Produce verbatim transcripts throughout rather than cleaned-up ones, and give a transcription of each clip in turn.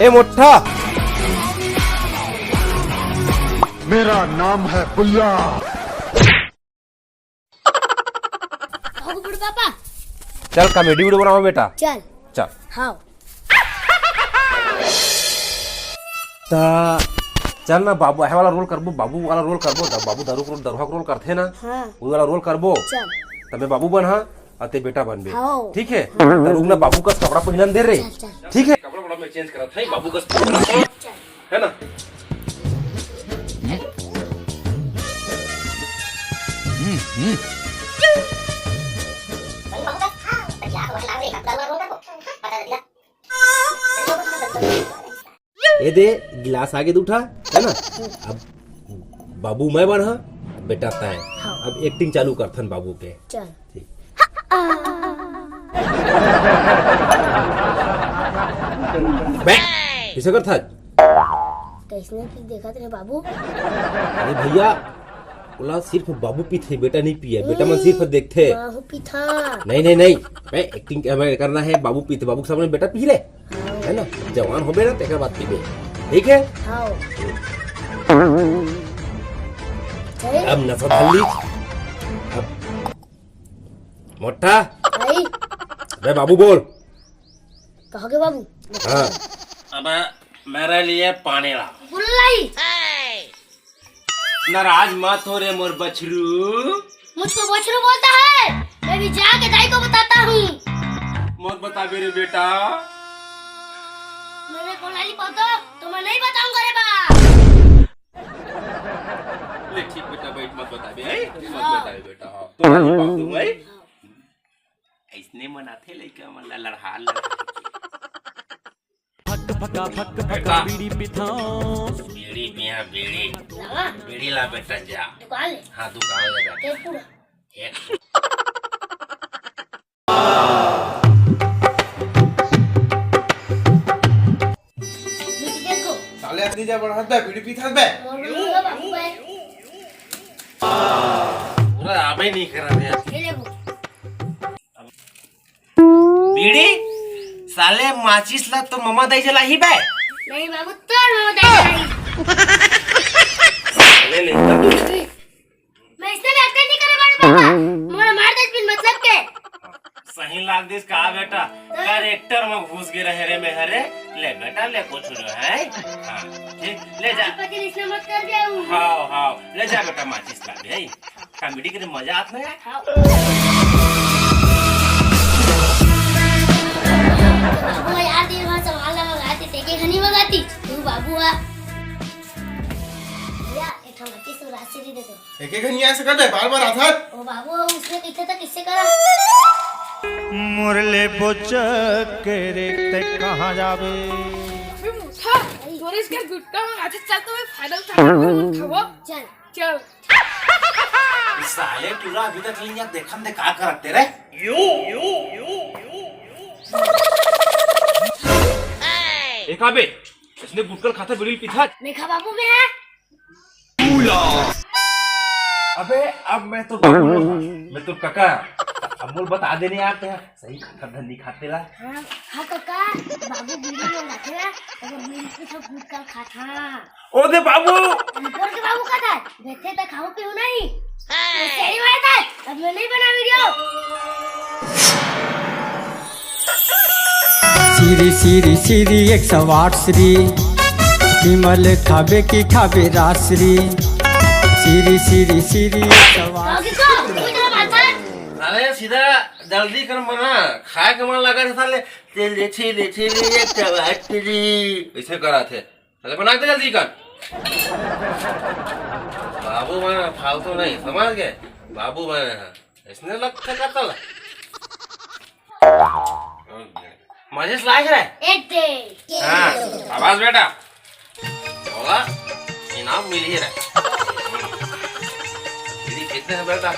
ए मोट्ठा। मेरा नाम है बुल्ला। कहो बूढ़ पापा। चल, comedy video बनाओ बेटा। चल। चल। हाँ। ता चल ना बाबू, अहे वाला role करबो, बाबू वाला role करबो, दा-, बाबू दारू के role, दरुहा के role करथे ना, हाँ। वो वाला role करबो। चल। तबे बाबू बनहा, अउ ते बेटा बनबे। हाँ। ठीक है? हाँ। त रुक ना, बाबू का कपड़ा पहिनन दे रे। चल, चल। ठीक है? कपड़ा वपड़ा मैं change करत हँव, बाबू का चल। है ना? ए दे, गिलास आगे दू ठा, है ना? अब बाबू मैं बनहा, बेटा तैं। हाँ। अब acting चालू करथन बाबू के। चल। ठीक। बे, कइसे करथस? कइसने कि देखत रहे बाबू। अरे भैया, ओला सिर्फ बाबू पीथे, बेटा नहीं पिए, बेटा मन सिर्फ देखथे। बाहू पीथा। नहीं, नहीं, नहीं, बे, acting हमें करना है, बाबू पीथे, बाबू के सामने बेटा पी ले, है ना? जवान होबे ना, तेकर बाद पीबे, ठीक है? हाँ। चल। अब नशा धर ली। अब मोट्ठा। भाई। बे बाबू बोल। कहोगे बाबू? हाँ। अब मेरे लिए पानी ला। बुल्लाई। नाराज मत हो रे मोर बछरू। मुझको बछरू बोलता है? मैं भी जाके दाई को बताता हूँ। मत बताबे रे बेटा। मैंने बोला नहीं पता, तो मैं नहीं बताऊंगा रे बाप। ले ठीक बेटा, बैठ, मत बताबे, हैं? मत हाँ। बताबे बेटा, हाँ। तो नहीं बाबू, हैं? अइसने मन आथे लइका मन ला लड़हा लड़हा के। फक फका फक फका बेटा। बीड़ी पिथौं। बीड़ी पिया, बीड़ी। लावा। बीड़ी ला बेटा, जा। दुकान ले। हाँ, दुकान ले बेटा। एक पूरा। एक। बीड़ी देखो। साले अतनी जा बढ़त बे, बीड़ी पीथस बे। मोर बीड़ी का बाबू बे। पूरा आबे नहीं करा दे। ये ले वो। बीड़ी? साले माचिस ला तो ममा दाई जलाही बे। नहीं बाबू, तोर ममा दाई जलाही। ले, ले, ले। मैं इसने भी अक्कल नहीं करे बड़े पापा। मोला मार दे बिन मतलब के। सही लाग दिस का बेटा? तो? Character में घुस गे रहे रे मैं हरे। ले बेटा, ले कुछ जो है। हाँ, ठीक, ले जा। पति इसने मत कर दे। हाँ, हाँ, ले जा बेटा, माचिस ला दे। Comedy करे मजा आत ना यार। हाँ। बाबू यार, दिन भर सामान ला मंगाती, तेके घनी मंगाती। तू बाबू आ। भैया, एक ठो माचिस और राशि दे दो। एके घनी आ सकत है, बार बार आथत। ओ बाबू, उसने कइसे था, किससे करा? मुरले बोचक रे, ते कहाँ जाबे? अबे मूर्खा, तोरे इसके गुटका मंगाथे, चल तो मैं फाइनल था, खाबो। चल। चल। साले टूरा अभी तक नहीं देखन दे का करत तेरे। यो, यो, यो, यो, यो। ए का बे, इसने गुटकल खाता बीड़ी पीथा। देखा बाबू बे है। अबे अब मैं तो बाबू नहीं हूँ, मैं तो काका। अब मोल बता देने यार, ते सही खाता धन नहीं खाते ला। हाँ, हाँ काका, बाबू बीड़ी में रखे ला, अगर बीड़ी पीथा गुटकल खाता। ओ दे बाबू। ऊपर के बाबू का था, बैठे तो खाओ पीओ नहीं। सही बात है, अब मैं नहीं बना वीडियो। सिरी सिरी सिरी एक सौ आठ श्री, विमल खाबे की खाबे राश्री। सिरी सिरी सिरी एक सौ आठ। अरे सीधा जल्दी कर मना, खाए के मन लगा था साले। तेल ले छी ले छी ले एक सौ आठ श्री। ऐसे करा थे। अरे बना दे जल्दी कर। बाबू बने, फालतू नहीं, समझ गए? बाबू बने हैं। इसने लग के कतल। माचिस लाए रे? एक दे। हाँ, आवाज बेटा। बोला, इनाम मिल ही रहा। दीदी कितने हैं बेटा?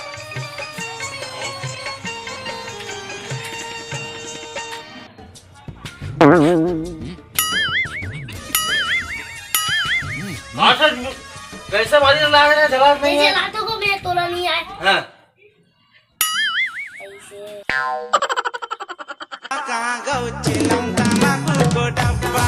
अच्छा, कैसे मारी ला रहे हैं, जवाब नहीं है। लातों को मैं तोला नहीं आए। हाँ। ऐसे। कहाँ गौ चिलम तमाकू को डब्बा?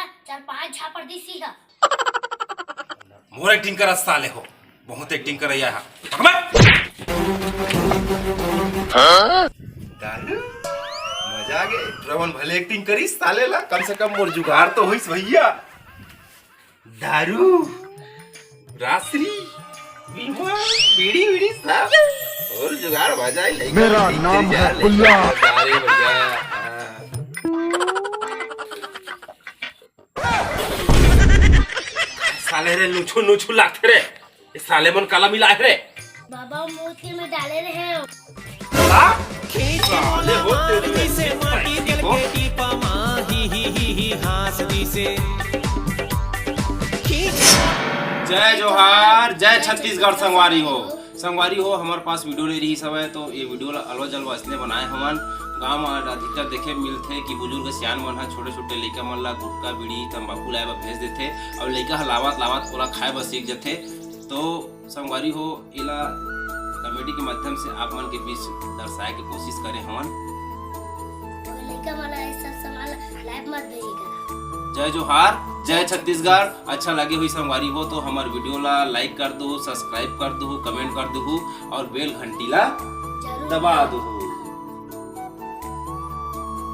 चार पांच झापड़ दिस ही हा। मोर एक्टिंग करत साले हो, बहुत एक्टिंग करैया हा। अबे! दारू, मजा आ गे। रमन भले एक्टिंग करिस साले ला, कम से कम मोर जुगाड़ तो होइस भैया। दारू, रासरी, बीमा, बीड़ी, बीड़ी सब। और जुगाड़ मजा ही लइका मेरा नाम है पुल्ला। अरे भैया। साले रे, लुछू लुछू लागथे रे। ये साले मन काला मिला हे रे। बाबा, मूत के में डाले रहे हो। जय जोहार, जय छत्तीसगढ़ संगवारी हो। संगवारी हो, हमर पास वीडियो नइ रहिस हवय, तो ये वीडियो ला अलवा जलवा इसने बनाए हमन। गांव म अधिकतर देखे मिलथे कि बुजुर्ग सियान मन ह छोटे-छोटे लइका मन ला गुटखा, बीड़ी, तंबाकू लाए बर भेज देथे, अउ लइका ह लावत-लावत ओला खाए बर सीख जथे। तो संगवारी हो, एला कॉमेडी के माध्यम से आप मन के बीच दर्शाए के कोशिश करे हमन। तो लइका मन ला ये सब सामान लाइव मत भेजे करा। जय जोहार, जय छत्तीसगढ़। अच्छा लगे हुई संगवारी हो तो हमर वीडियो ला लाइक कर दो, सब्सक्राइब कर दो, कमेंट कर दो और बेल घंटी ला जरूर दबा दो।